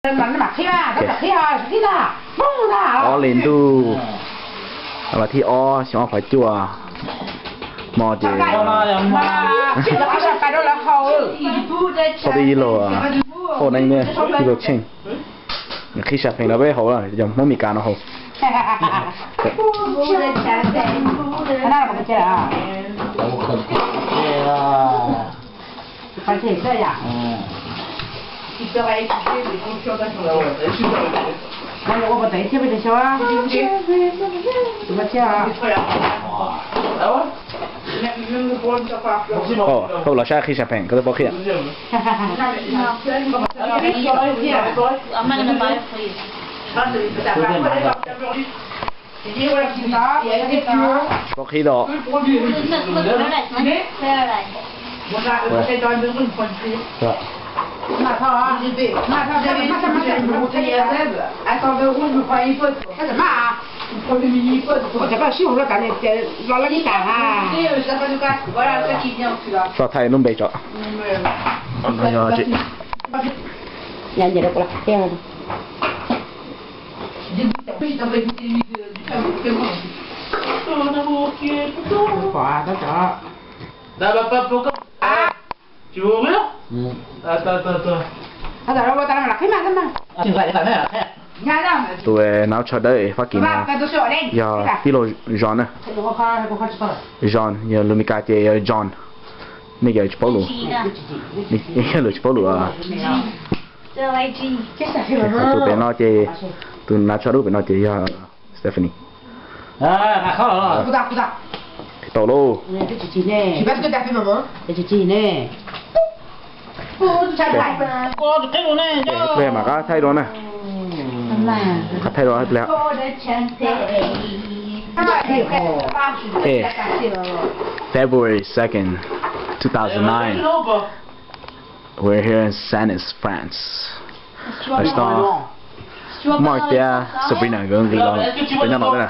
Ob hlis ntuj, vas thib ob xyoo ob phav cuaj, hmo ces txhob twb ib los, ua neeb ne, ib los tsheej. Qhib xya pheem no peb haus, yog Hmoob Mes Kas no haus. Koj los saib qhib xya pheem koj twb paub qhia. Paub qhib tau. Tso thaij lub npe tso. Tus nab tsho dawb Fab Kis no yog tij laug John na. John yog lus Mes Kas ces yog John, nej cov tsis paub lus, nej cov tsis paub lus. Tus pem no ces, tus nab tsho dub pem no ces yog Stephanie. Tau lauj. Tus mam qab thaij dua na. Qab thaij dua. February second, two thousand nine. We're here in Cannes, France. Muaj thiab Sabrina nkawd nqis los peb nyob no thiab na.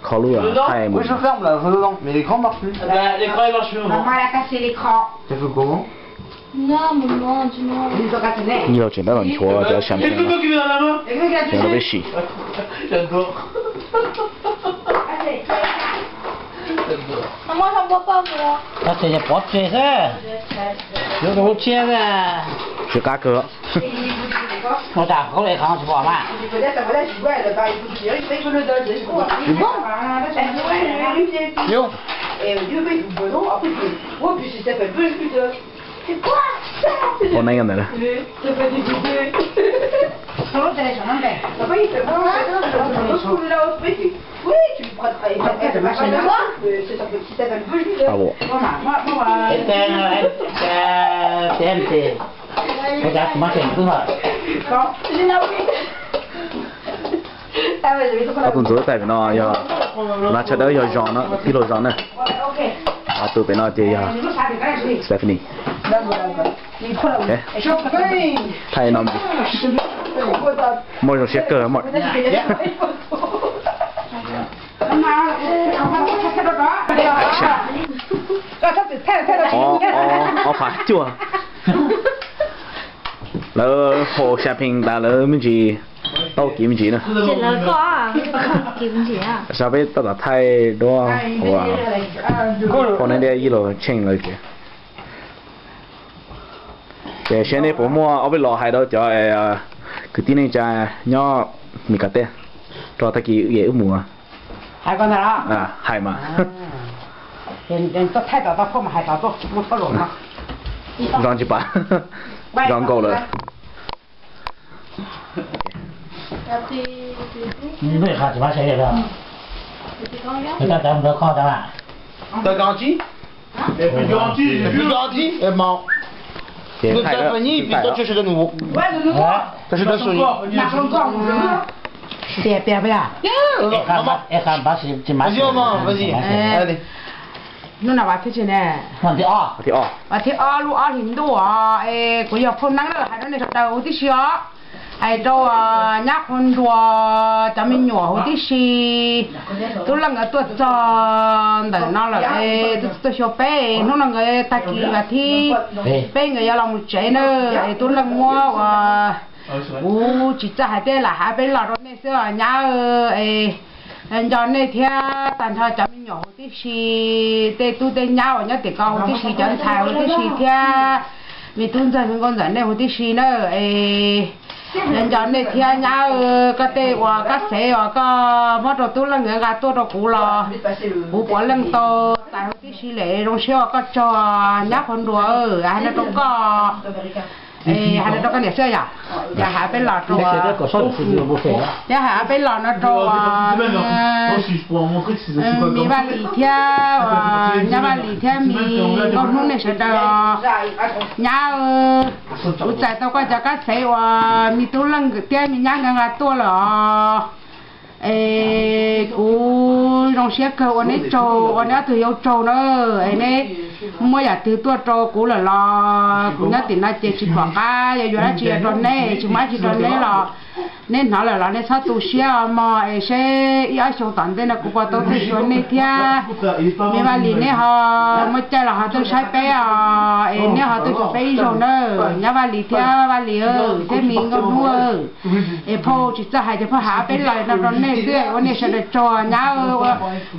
Kho lub thaij mus. Nyiaj laus tseem tab tom nchuav cov champagne no rau peb sim. Pov tseg xwb, yuav rau lub tshiab xwb. Tsis qab kawg. Ua cas khaub le qhov tsis pom mas. Ua neeb ntawd. Ob tug ntxuav thaij pem no yog, tus nab tsho dawb yog John no, tij laug John na. Tus pem no ces yog Stephanie. Thaij no muaj zoo siab kawg mas. Ob phav cuaj. Lawv haus champagne tas lawv me ntsis tau kev me ntsis na. Sab peb tab tom thaij duab hauv, hauv neeg deb ib los tsheej lawm ces. Ces seb nej puas muaj ob peb los hais rau cov kwv tij neej tsa nyob Mes Kas teb, rau tag kis wb mus. Hais mas. Zoo tsis pom, zoo nkaus lawm. Ces thaij, hnub no vas thib tsi ne? Vas thib ob, lub ob hlis ntuj os. Kuv yog phauj neeb lawm hais rau nej sawv daws huv tib si os. Hais rau nyab qhuav nruas cov me nyuam huv tib si, tub leej nkawd tuaj txog ntawm no lawm, tuaj xyuas peb, hnub no nkawd tag kis vas thib peb nkawd yuav los mus tsev na, es tub leej muab ua, kuv tsis txawj hais, tej lam hais peb los rau nej xwb os nyab. Es nco nej thiab tag nrho cov me nyuam huv tib si, tej tub tej nyab uas nyob tim ko huv tib si, cov ntxhais huv tib si thiab me tub ntxawg me nkauj ntxawm nej huv tib si na. Es nco nej thiab nyab, koj tej uas koj xev uas koj muab rau tub leej nkawd nqa tuaj rau kuv los kuv puav leej tau txais huv tib si lawm, zoo siab uas koj tsaug nyab qhuav nruas. Hais no rau koj, hais no rau koj niam xwb yom. Yog hais peb los rau, yog hais peb los no rau me Vaj Lis thiab nyab Vaj Lis thiab me nkauj hnub nej sawv daws, nyab, kuv txais tau koj cov kab xev uas me tub leej thiab me nyab nkawd nqa tuaj lawm os. Es kuv zoo siab kawg ua neb tsaug, ua neb ob tug yau tsaug na. Es neb muab yam twg tuaj rau kuv lawm los kuv nyob tim no ces tsis pom qab yuav yuav dab tsi rau neb, tsis muaj dab tsi rau neb los neb hnov lawm los neb txhob tu siab mog. Es seb ib ob xyoo tom ntej no kuv puas tau tuaj xyuas nej thiab. Me Vaj Lis neb ho muaj caij los ho tuaj saib peb os, es neb ho tuaj xyuas peb ib zaug na. Nyab Vaj Lis thiab Vaj Lis thiab me nkauj hnub, es phauj tsis txawj hais ces phauj hais peb los no rau nej xwb, ua nej sawv daws tsaug nyab,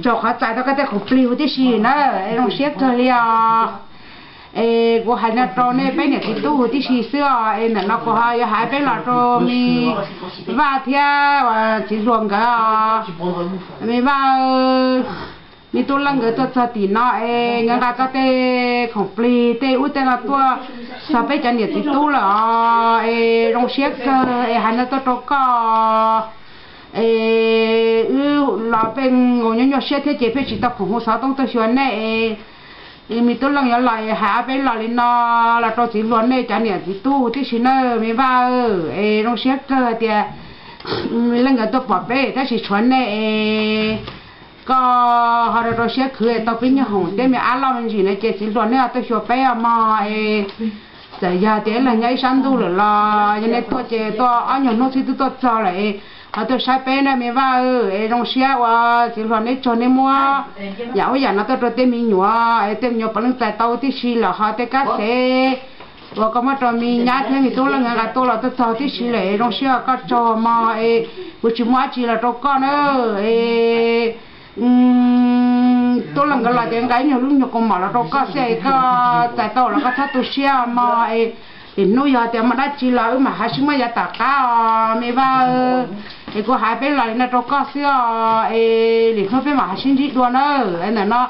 tsaug qhov txais tau koj tej khoom plig huv tib si na. Es zoo siab kawg li os. Es kuv hais no rau nej peb niam txiv tub huv tib si xwb os. Es ntawm no kuv ho yuav hais peb los rau me Vaj thiab txiv hluas nkawd os. Me Vaj, me tub leej nkawd tuaj txog tim no es nkawd nqa koj tej khoom plig tej ub tej no tuaj txog peb cov niam txiv tub lawm os. Es zoo siab kawg es hais no tuaj rau koj. Es wb los peb nkaus nyuaj nyuaj siab thiab ces peb tsis tau khoom hu xov tooj tuaj xyuas nej. Es me tub leej yuav los es hais ob peb los li no los rau txiv hluas nej cov niam txiv tub huv tib si na me Vaj. Es zoo siab kawg hais tias leej nkawd tuaj pom peb tab sis tshuav nej es koj ho rau rau siab khwv tau peb nyuag hoom thiab me ab loj me ntsis na ces txiv hluas nej ho tuaj xyuas peb os mog. Es txawm yog tias ib leeg nyob ib sab ntuj lawm los yog nej tuaj ces tuaj ob nyuag hnub xwb twb tuaj txog lawm es ho tuaj saib peb na me Vaj. Es zoo siab ua txiv hluas neb tsaug, neb muab yam ub yam no tuaj rau tej me nyuam es tej me nyuam puav leej txais tau tib si los ho tej kab xev uas koj muab rau me nyab thiab me tub leej nkawd nqa tuaj los tuaj txog tib si lawm es zoo siab ua koj tsaug mog. Es kuv tsis muaj dab tsi los rau koj na. Es tub leej nkawd los ces nqa ib nyuag lub nyuag kaus mom los rau koj xwb es koj txais tau los koj txhob tu siab mog. Es hnub yog tias muaj dab tsi los wb mam hais sib muab yav tom qab os me Vaj. Es kuv hais peb los li no rau koj xwb os es lwm hnub peb mam hais sib ntsib dua na. Ntawm no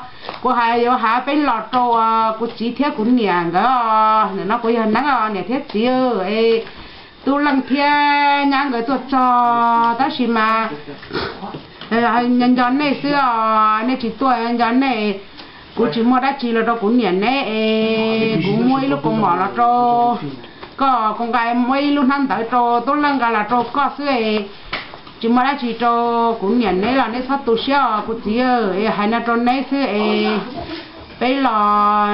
kuv hais yuav hais peb los rau kuv txiv thiab kuv niam nkawd os. Ntawm no kuv yog neeb os niam thiab txiv. Es tub leej thiab nyab nkawd tuaj txog tab sis mas nco nco nej xwb os, nej tsis tuaj nco nej. Kuv tsis muaj dab tsi los rau kuv niam neb es kuv muab ib lub kaus mom los rau koj, kuv nqa muab ib lub hnab ntawv rau tub leej nqa los rau koj xwb es tsis muaj dab tsi rau kuv niam neb los neb txhob tu siab os kuv txiv. Es hais no rau neb xwb es peb los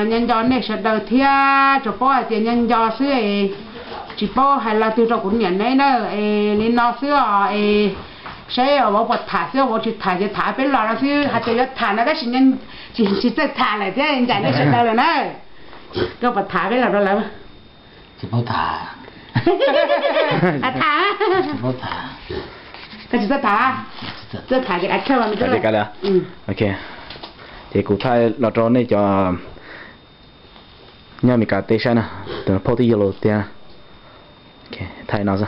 nco nco nej sawv daws thiab tsuas paub hais tias nco nco xwb es tsis paub hais lo twg rau kuv niam neb na. Es li no xwb os es saib vauv puas tham xwb, vauv tsis tham ces tham peb los no xwb, hais tias yuav tham no tab sis tsis txawj tham lawm thiab ncaim nej sawv daws lawm na. Koj puas tham peb los rau lawv? Tsis paub tham. Tham, koj tsis txawj tham, txawj tham ces kav chawj. Ces kuv thaij los rau nej cov nyob Amelikas teb saib na, tus phauj twb yog los tiag. Thaij no xwb.